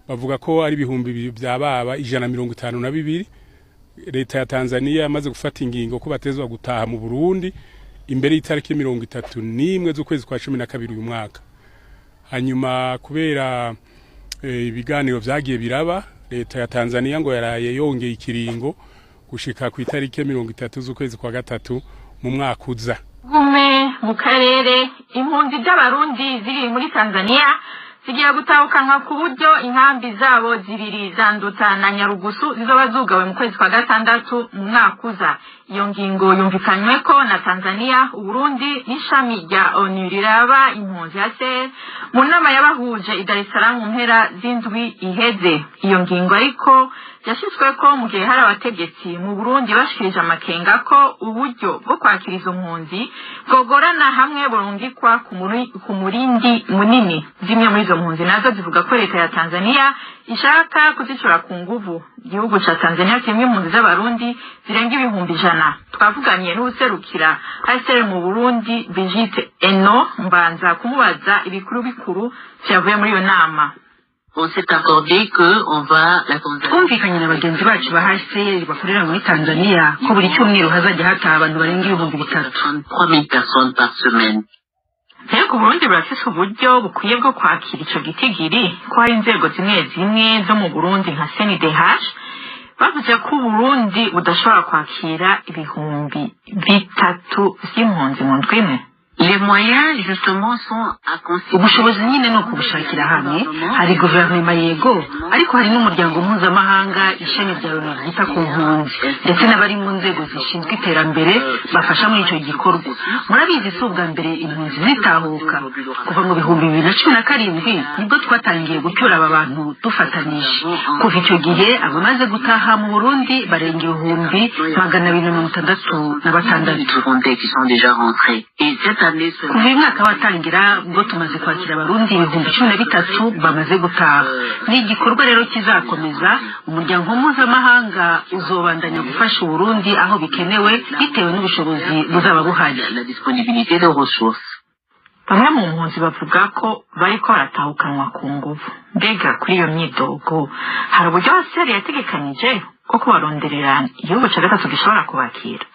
Bavuga ko ari ibihumbi bya baba 152. Leta ya Tanzania yamaze gufata ingingo ko batezwa gutaha mu Burundi imbere y'itariki 31 z'ukwezi kwa 12 uyu mwaka. Hanyuma kubera ibiganiro vyagiye biraba, leta ya Tanzania ngo yaraye yongeye ikiringo gushika ku itariki 30 z'ukwezi kwa gatatu mu mwaka uza. Gume mu karere, impunzi z'Abarundi ziri muri Tanzania zigiye gutahukanwa ku buryo inkambi zabo zibiri za Nduta na Nyarugusu zizoba zugawe mu kwezi kwa gatandatu mu mwaka uza. Iyo ngingo yumvikanyweko na Tanzania, Uburundi n'ishami rya ONU riraba impunzi, HCR, mu nama yabahuje i Dar es Salaam mu mpera z'indwi iheze. Iyo ngingo ariko yashizweko mu gihe hari abategetsi mu Burundi bashikirije amakenga ko uburyo bwo kwakira izo mpunzi bwogorana hamwe burungikwa ku murindi munini. Zimwe muri izo mpunzi nazo zivuga ko leta ya Tanzania ishaka kuzicura ku nguvu. Igihugu ca Tanzania kirimwo impunzi z'Abarundi zirenga 100,000. Twavuganye n'uwuserukira HCR mu Burundi, Brigitte Eno, mbanza kumubaza ibikuru bikuru vyavuye muri iyo nama. On s'est accordé que on va la Tanzanie. Twumvikanye na bagenzi bacu ba HCR bakorera muri Tanzania ko buri cyumweru hazajya hataha abantu barenga 3000. 33 000 personnes par semaine. Mbega Uburundi burafise uburyo bukwiye bwo kwakira ico gitigiri, ko hari inzego zimwe zimwe zo mu Burundi nka CNDH bavuze ko Uburundi budashobora kwakira 3000 vy'impunzi mu ndwi imwe? Les moyens, justement, sont à considérer. Ubushobozi nyine ni ukubushakira hamwe. Hari guverinoma, yego, ariko hari n'umuryango mpuzamahanga, ishami rya ONU ryita ku mpunzi, ndetse n'abari mu nzego zishinzwe iterambere bafasha muri icyo gikorwa. Murabizi, si ubwa mbere impunzi zitahuka. Kuva mu 2017 nibwo twatangiye gucyura aba bantu dufatanije. Kuva icyo gihe abamaze gutaha mu Burundi barenga 266,000. Burundais qui sont déjà rentrés. Et cette année seulement, Kuva uyu mwaka watangira ubwo tumaze kwakira Abarundi 13,000 bamaze gutaha. Ni igikorwa rero kizakomeza. Umuryango mpuzamahanga uzobandanya gufasha Uburundi aho bikenewe bitewe n'ubushobozi buzaba buhari. la disponibilité de ressources. Bamwe mu mpunzi bavuga ko bariko baratahukanwa ku nguvu. Mbega kuri iyo myidogo, hari uburyo HCR yategekanije bwo kubaronderera igihugu ca gatatu gishobora kubakira?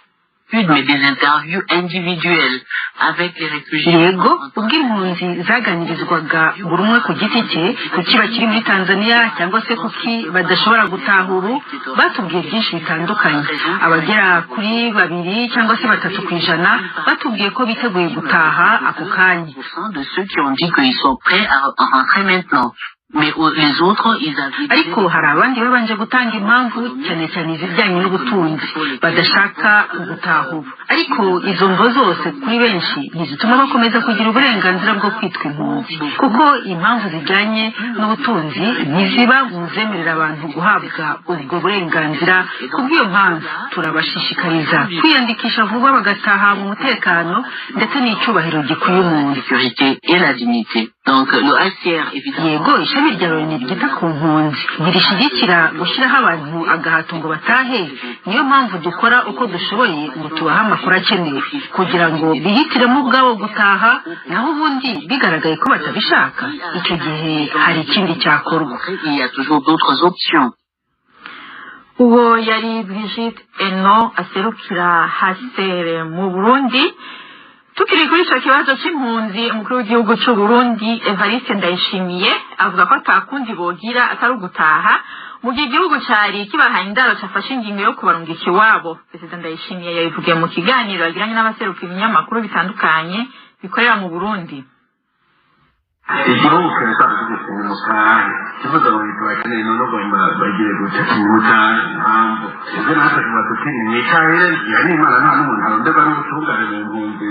Mais des interviews individuelles avec les réfugiés. Yego, ubwo impunzi zaganirizwaga buri umwe ku giti cye kuki bakiri muri Tanzania cyangwa se kuki badashobora gutaha ubu, batubwiye byinshi bitandukanye. Abagera kuri 2 cyangwa se 3% batubwiye ko biteguye gutaha ako kanya. De ceux qui ont dit qu'ils sont prêts à rentrer maintenant. Mais les autres, ils avaient. Ariko hari abandi babanje gutanga impamvu, cyane cyane izijyanye n'ubutunzi, badashaka gutaha ubu. Ariko izo mvo zose kuri benshi ntizituma bakomeza kugira uburenganzira bwo kwitwa impunzi, kuko impamvu zijyanye n'ubutunzi ntiziba mu zemerera abantu guhabwa ubwo burenganzira. Kubw'iyo mpamvu turabashishikariza kwiyandikisha vuba bagataha mu mutekano ndetse n'icyubahiro gikwiye umuntu. Sécurité et la dignité. Donc le HCR, évidemment. Yego, ishami rya ONU ryita ku mpunzi ntirishyigikira gushyiraho abantu agahato ngo batahe. Niyo mpamvu dukora uko dushoboye ngo tubahe amakuru akenewe kugira ngo bihitiremo ubwabo gutaha. Naho ubundi bigaragaye ko batabishaka, icyo gihe hari ikindi cyakorwa. Il y a toujours d'autres options. Uwo yari Brigitte Eno aserukira HCR mu Burundi. Tukiri kuri ico kibazo c'impunzi, umukuru w'igihugu c'u Burundi, Evariste Ndayishimiye, avuga ko atakundi bogira atari ugutaha mu gihe igihugu cari kibahaye indaro cafashe ingingo yo kubarungika iwabo. Perezida Ndayishimiye yabivugiye mu kiganiro yagiranye n'abaseruka ibinyamakuru bitandukanye bikorera mu Burundi. Igihugu kirasanzwe gifite mutahe, kivuga ngo ntitubakeneye, none ugomba bagire gute? Mutahe impamvu ibyo natwe tuba tuti nimwitahire. Iyo ni Imana, nta n'umuntu aronderwa n'ubutungane mu mpunzi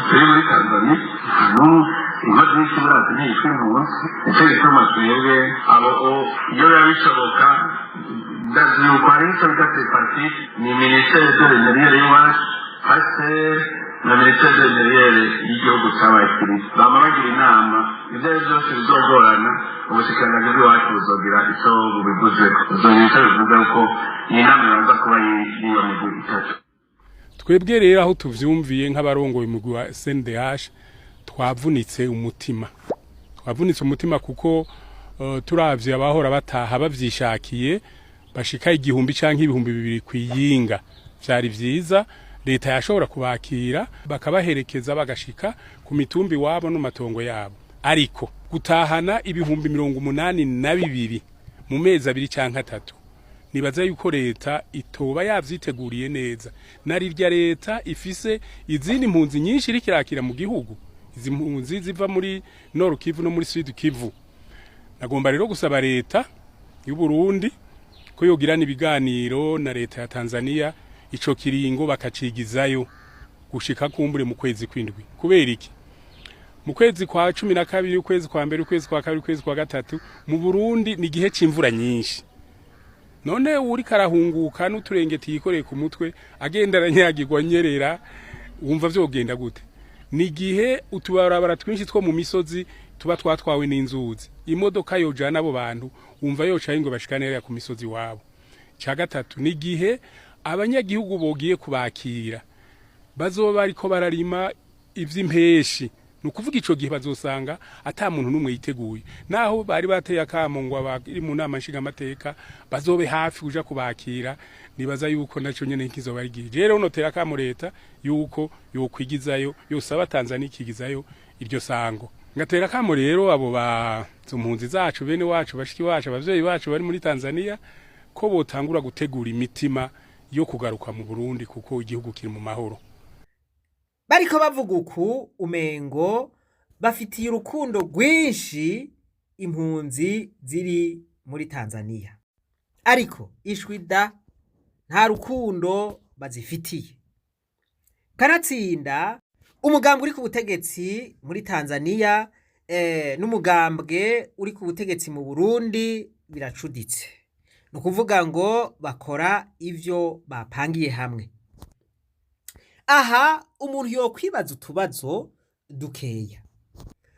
turi muri Tanzania, nta n'umwe. Inkozi y'ikiburazi ntiyitwa impunzi. Nicyo gituma twebwe abo iyo biba bishoboka, ndazi yuko hari icyo bita tripartite, ni ministère de l'Intérieur y'iwacu, HCR na ministère de l'Intérieur y'igihugu cy'abakiriya, bama bagira inama. Ibyo ari byose bizogorana, ubushikiranganji bw'iwacu buzogira icyo bubivuzeho, buzogira icyo bivuze, kuko iyi nama ibanza kuba y'iyo migwi itatu. Twebwe rero aho tuvyumviye nk'abarongoye umugwi wa CNDH, twavunitse umutima, twavunitse umutima kuko Turavye abahora bataha bavyishakiye bashika 1000 canke 2000 kwiyinga, vyari vyiza leta yashobora kubakira bakabaherekeza bagashika ku mitumbi wabo no matongo yabo. Ariko gutahana 82,000 mu mezi 2 canke 3, nibaza yuko leta itoba yavyiteguriye neza. Narirya leta ifise izindi mpunzi nyinshi iriko irakira mu gihugu, izi mpunzi ziva muri Nord Kivu no muri Sud Kivu. Nagomba rero gusaba leta y'u Burundi ko yogirana ibiganiro na leta ya Tanzania, ico kiringo bakacigizayo gushika kumbure mu kwezi kwindwi. Kubera iki? Mu kwezi kwa 12, ukwezi kwa mbere, ukwezi kwa kabiri, ukwezi kwa gatatu mu Burundi ni igihe c'imvura nyinshi. None uri karahunguka n'uturengeti yikoreye ku mutwe, agenda aranyagirwa, nyerera, wumva vyogenda gute? Ni igihe utubarabara twinshi two mu misozi tuba twatwawe n'inzuzi. Imodoka yojana abo bantu wumva yocaye ngo bashikane ku misozi wabo? Ca gatatu, ni igihe abanyagihugu bogiye kubakira bazoba bariko bararima ivy'impeshi. Ni ukuvuga ico gihe bazosanga ata muntu n'umwe yiteguye. Naho bari bateye akamo ngo abari mu nama nshingamateka bazobe hafi kuja kubakira, nibaza yuko naco nyene kizoba ari igihe. Rero notera akamo leta yuko yokwigizayo, yosaba Tanzania ikigizayo iryo sango. Ngatera akamo rero abo ba mpunzi zacu, bene wacu, bashiki wacu, abavyeyi bacu bari muri Tanzania, ko botangura gutegura imitima yo kugaruka mu Burundi, kuko igihugu kiri mu mahoro. Bariko bavuga uku umengo bafitiye urukundo rwinshi impunzi ziri muri Tanzania, ariko ishwi da, nta rukundo bazifitiye. Kanatsinda umugambwe uri ku butegetsi muri Tanzania n'umugambwe uri ku butegetsi mu Burundi biracuditse, ni ukuvuga ngo bakora ivyo bapangiye hamwe. Aha umuntu yokwibaza utubazo dukeya: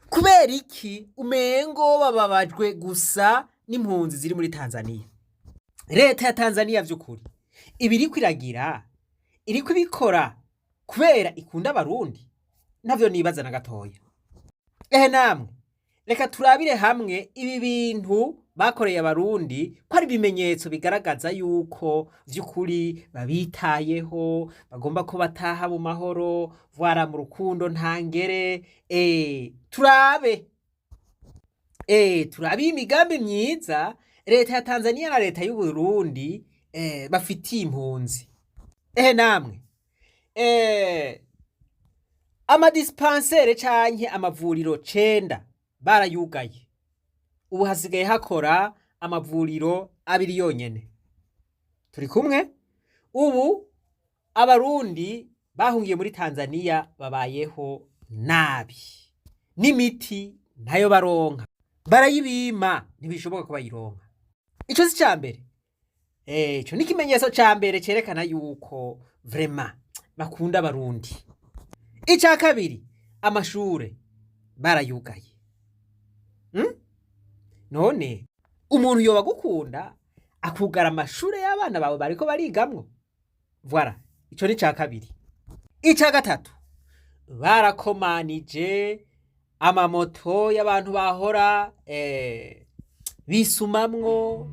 kubera iki umengo bababajwe gusa n'impunzi ziri muri Tanzania? Leta ya Tanzania vy'ukuri ibi iriko iragira, iriko ibikora kubera ikunda Abarundi? Navyo nibaza na gatoya. Ehe namwe, reka turabire hamwe ibi bintu bakoreye Abarundi ko ari ibimenyetso bigaragaza yuko vy'ukuri babitayeho, bagomba ko bataha mu mahoro, voila, mu rukundo ntangere. Turabe imigambi myiza leta ya Tanzania na leta y'u Burundi bafitiye impunzi. Ehe namwe, amadispensaires canke amavuriro 9 barayugaye, ubu hasigaye hakora amavuriro 2 yonyene. Turi kumwe? Ubu Abarundi bahungiye muri Tanzania babayeho nabi, n'imiti ntayo baronka, barayibima, ntibishoboka ko bayironka. Ico si ca mbere? Ico ni ikimenyetso ca mbere cerekana yuko vraiment bakunda Abarundi. Ica kabiri, amashure barayugaye. None umuntu yoba agukunda akugara amashure y'abana bawe bariko barigamwo? Voilà, ico ni ca kabiri. Ica gatatu, barakomanije amamoto y'abantu bahora bisumamwo,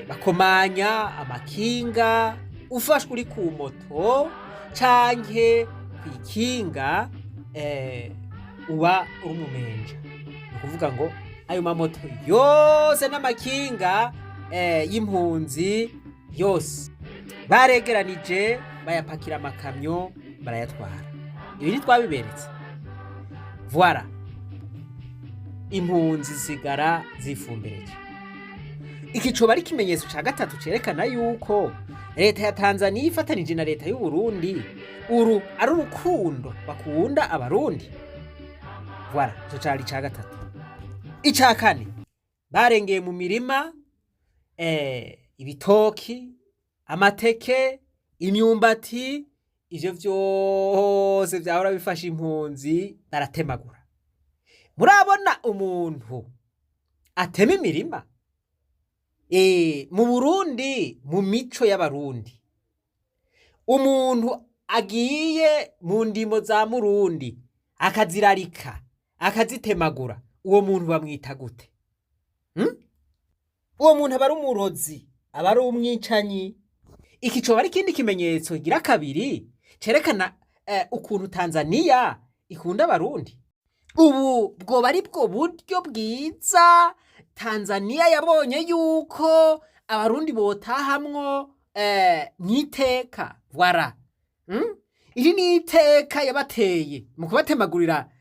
bakomanya amakinga. Ufashwe uri ku moto canke kw'ikinga, uba uri umumenja. Ni ukuvuga ngo ayo mamoto yose n'amakinga y'impunzi yose baregeranije, bayapakira amakamyo, barayatwara. Ibi ntitwabiberetse? Voilà, impunzi zigara zifumbereje. Iki coba ari ikimenyetso ca gatatu cerekana yuko leta ya Tanzania ifatanije na leta y'u Burundi, uru ari urukundo bakunda Abarundi. Voilà, ico cari ica gatatu. Ica kane, barengeye mu mirima, ibitoki, amateke, imyumbati, ivyo vyose vyahora bifasha impunzi baratemagura. Murabona umuntu atema imirima? Mu Burundi, mu mico y'Abarundi, umuntu agiye mu ndimo za murundi akazirarika, akazitemagura, uwo muntu bamwita gute? Hmm? Uwo muntu aba ari umurozi, aba ari umwicanyi. Iki coba ari ikindi kimenyetso gira kabiri cerekana ukuntu Tanzania ikunda Abarundi. Ubu bwoba ari bwo buryo bwiza Tanzania yabonye yuko Abarundi botahamwo mw'iteka. Voilà. Iri ni iteka yabateye mu kubatemagurira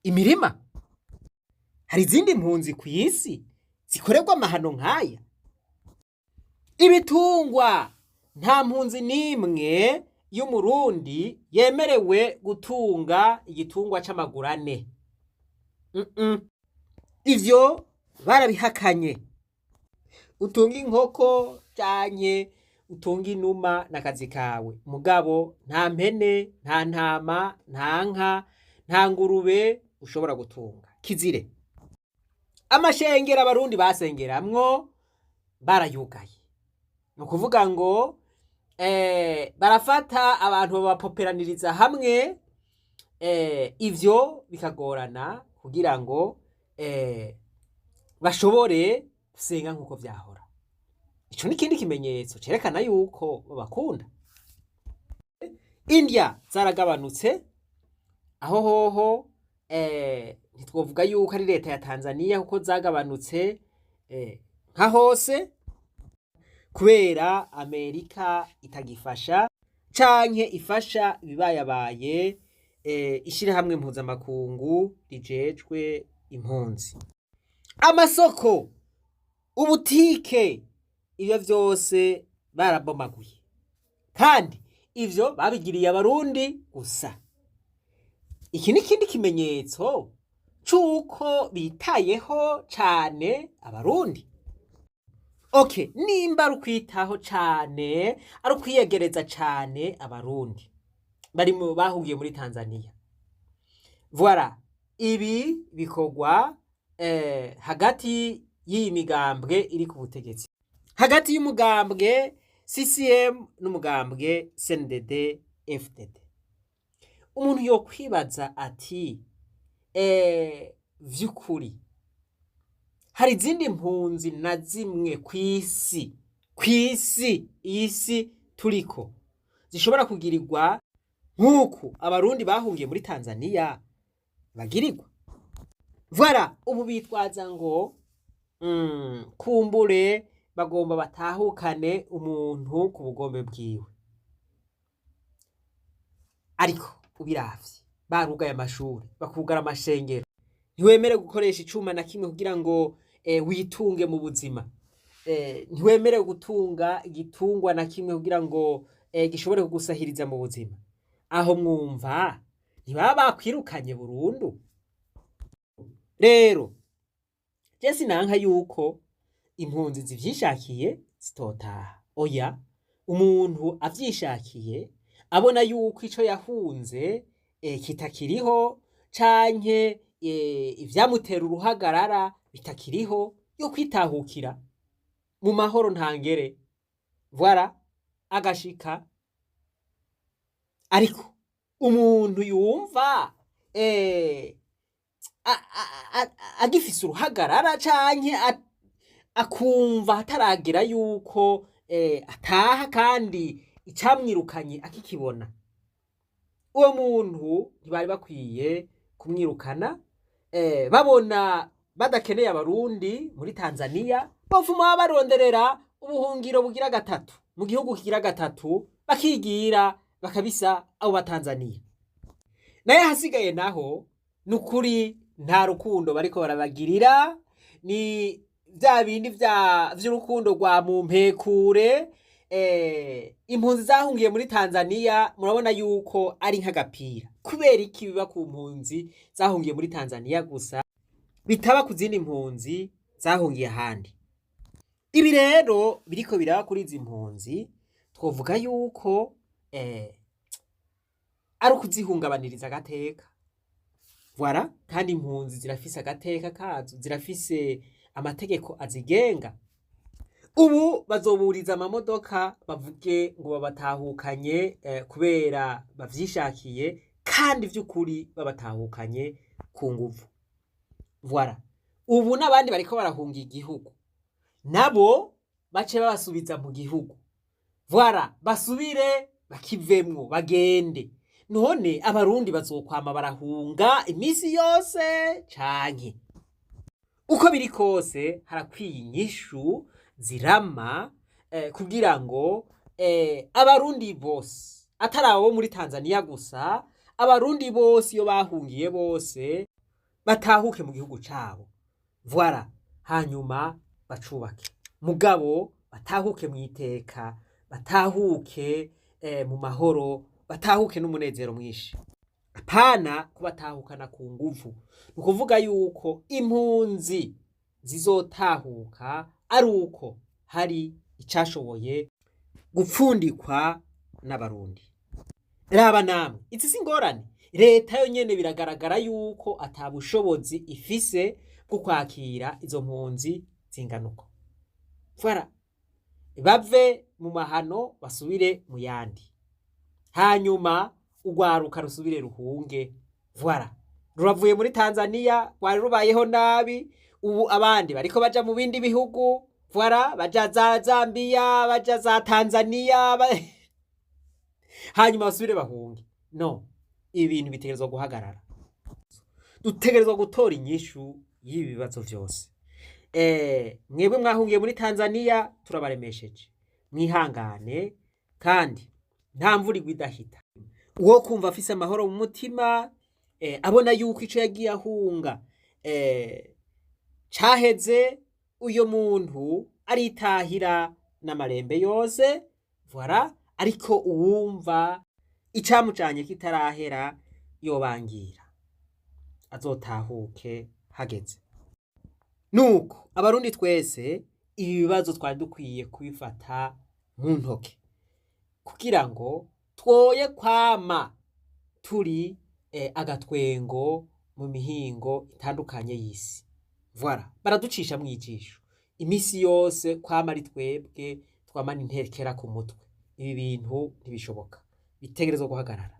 imirima. Hari izindi mpunzi ku isi zikorerwa amahano nk'aya? Ibitungwa, nta mpunzi n'imwe y'Umurundi yemerewe gutunga igitungwa c'amaguru ane. Ivyo barabihakanye. Utunga inkoko canke utunga inuma n'akazi kawe, mugabo nta mpene, nta ntama, nta nka, nta ngurube ushobora gutunga, kizire. Amashengero Abarundi basengeramwo barayugaye. Ni ukuvuga ngo barafata abantu babapoperaniriza hamwe, ivyo bikagorana kugira ngo bashobore gusenga nk'uko vyahora. Ico ni ikindi kimenyetso cerekana yuko babakunda. Indya zaragabanutse. Aho hoho ntitwovuga yuko ari leta ya Tanzania, kuko zagabanutse nka hose kubera Amerika itagifasha canke ifasha ibibayabaye, ishirahamwe mpuzamakungu rijejwe impunzi. Amasoko, ubutike, ivyo vyose barabomaguye, kandi ivyo babigiriye Abarundi gusa. Iki ni ikindi kimenyetso c'uko bitayeho cane Abarundi. Okay, nimba ari ukwitaho cane, ari ukwiyegereza cane Abarundi bari mu bahungiye muri Tanzania, voilà, ibi bikorwa hagati y'iyi migambwe iri ku butegetsi, hagati y'umugambwe CCM n'umugambwe CNDD FDD. Umuntu yokwibaza ati vy'ukuri hari izindi mpunzi na zimwe kw'isi iyi si turiko zishobora kugirirwa nk'uku Abarundi bahungiye muri Tanzania bagirirwa? Voilà, ubu bitwaza ngo kumbure bagomba batahukane umuntu ku bugombe bwiwe, ariko ubiravye barugaye amashuri, bakugara amashengero, ntiwemere gukoresha icuma na kimwe kugira ngo witunge mu buzima, ntiwemerewe gutunga igitungwa na kimwe kugira ngo gishobore kugusahiriza mu buzima. Aho mwumva ntibaba bakwirukanye burundu? Rero je sinanka yuko impunzi zivyishakiye zitotaha. Oya, umuntu avyishakiye abona yuko ico yahunze kitakiriho canke ivyamutera uruhagarara bitakiriho, yo kwitahukira mu mahoro ntangere, voilà, agashika. Ariko umuntu yumva agifise uruhagarara canke akumva hataragera yuko ataha kandi icamwirukanye akikibona, uwo muntu ntibari bakwiye kumwirukana. Babona badakeneye Abarundi muri Tanzania, bovuma baronderera ubuhungiro bugira gatatu mu gihugu kigira gatatu, bakigira bakabisa abo Batanzaniya. Naye ahasigaye naho ni ukuri nta rukundo bariko barabagirira, ni vya bindi vy'urukundo rwa mumpekure. Impunzi zahungiye muri Tanzania murabona yuko ari nk'agapira. Kubera iki biba ku mpunzi zahungiye muri Tanzania gusa, bitaba ku zindi mpunzi zahungiye ahandi? Ibi rero biriko biraba kuri izi mpunzi, twovuga yuko ari ukuzihungabaniriza agateka. Voilà, kandi impunzi zirafise agateka kazo, zirafise amategeko azigenga. Ubu bazoburiza amamodoka bavuge ngo babatahukanye kubera bavyishakiye, kandi vy'ukuri babatahukanye ku nguvu. Voilà. Ubu n'abandi bariko barahunga igihugu nabo bace babasubiza mu gihugu. Voilà, basubire bakivemwo bagende. None Abarundi bazokwama barahunga iminsi yose canke? Uko biri kose harakwiye inyishu zirama kugira ngo Abarundi bose, atari abo muri Tanzania gusa, Abarundi bose iyo bahungiye bose batahuke mu gihugu cabo. Voilà, hanyuma bacubake, mugabo batahuke mu iteka, batahuke mu mahoro, batahuke n'umunezero mwinshi, apana kubatahukana ku nguvu. Ni ukuvuga yuko impunzi zizotahuka ari uko hari icashoboye gupfundikwa n'Abarundi. Raba namwe, izi si ingorane? Leta yo nyene biragaragara yuko ata bushobozi ifise bwo kwakira izo mpunzi zingana uko. Voilà, bave mu mahano basubire mu yandi, hanyuma urwaruka rusubire ruhunge. Voilà, ruravuye muri Tanzania rwari rubayeho nabi, ubu abandi bariko baja mu bindi bihugu. Voilà, baja za Zambia, baja za Tanzania, hanyuma basubire bahunge. No ibintu bitegerezwa guhagarara, dutegerezwa gutora inyishu y'ibi bibazo vyose. Mwebwe mwahungiye muri Tanzania, turabaremesheje, mwihangane, kandi nta mvura igwa idahita. Uwo kumva afise amahoro mu mutima, abona yuko ico yagiye ahunga caheze, uyo muntu aritahira n'amarembe yose. Voilà. Ariko uwumva icamucanye kitarahera yobangira azotahuke hageze. Nuko Abarundi twese ibi bibazo twari dukwiye kubifata mu ntoke kugira ngo twoye kwama turi agatwengo mu mihingo itandukanye y'isi. Voilà, baraducisha mw'ijisho imisi yose, kwama ari twebwe twamana intekera ku mutwe. Ibi bintu ntibishoboka, bitegerezwa guhagarara.